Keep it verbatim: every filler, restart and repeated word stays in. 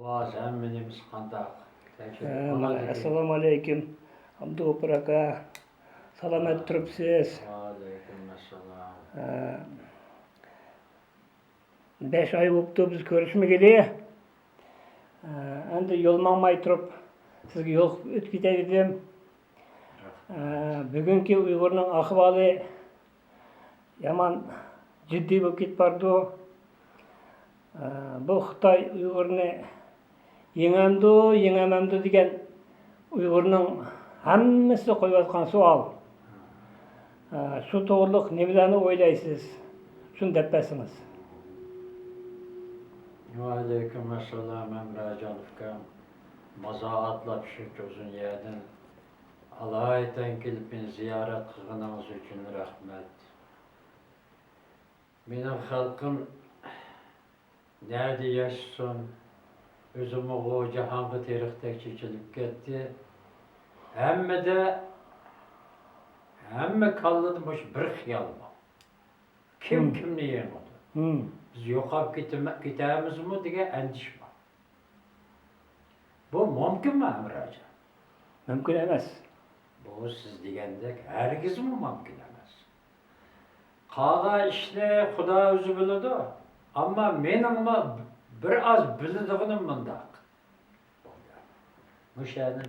ھازىر ھەممە نېمىسى قانداق؟ تەكشۈرۈپ ھە، قارايلى. ئەسسالامۇ ئەلەيكۇم. ئابدۇغوپۇر ئاكا، سالامەت تۇرۇپسىز؟ ۋەئەلەيكۇم ئەسسالام. ھە. بەش ئاي بوپتۇ بىز كۆرۈشمىگىلى. ھە، ئەمدى يول ماڭماي تۇرۇپ سىزگە يولۇقۇپ ئۆتۈپ كېتەي دېدىم. ھە، بۈگۈنكى ئۇيغۇرنىڭ ئەھۋالى يامان جىددىي بولۇپ كېتىپ بارىدۇ. ئە، بۇ خىتاي ئۇيغۇرنى يېڭەمدۇ، يېڭەمەمدۇ دېگەن ئۇيغۇرنىڭ ھەممىسى قويۇۋاتقان سوئال. ئە، شۇ توغرىلىق نېمىلەرنى ئويلايسىز؟ شۇنى دەپ بەرسىڭىز. ۋەئەلەيكۇم ئەسسالام، ھەمراجان ئۇكام. مازا ئاتلاپ شۇنچە ئۇزۇن يەردىن ئالايىتەن كېلىپ مېنى زىيارەت قىلغىنىڭىز ئۈچۈن رەھمەت. مېنىڭ خەلقىم نەدە ياشىسۇن، ئۆزىمۇ ئۇ جاھانغا تېرىقتەك چېچىلىپ كەتتى. ھەممىدە، ھەممە كاللىدا مۇشۇ بىر خىيال بار. كىم مم. كىمنى يېڭىدۇ؟ مم. بىز يوقاپ كېتىمە-، كېتەرمىزمۇ دېگەن ئەندىشە بار. بۇ مۇمكىنمۇ، ئەمىرئاجان؟ مۇمكىن ئەمەس. بۇ سىز دېگەندەك ھەرگىزمۇ مۇمكىن ئەمەس. قالغان ئىشنى خۇدا ئۆزى بىلىدۇ. ئەمما مېنىڭمۇ بىر ئاز بىلىدىغىنىم مۇنداق. مۇشۇ يەرنى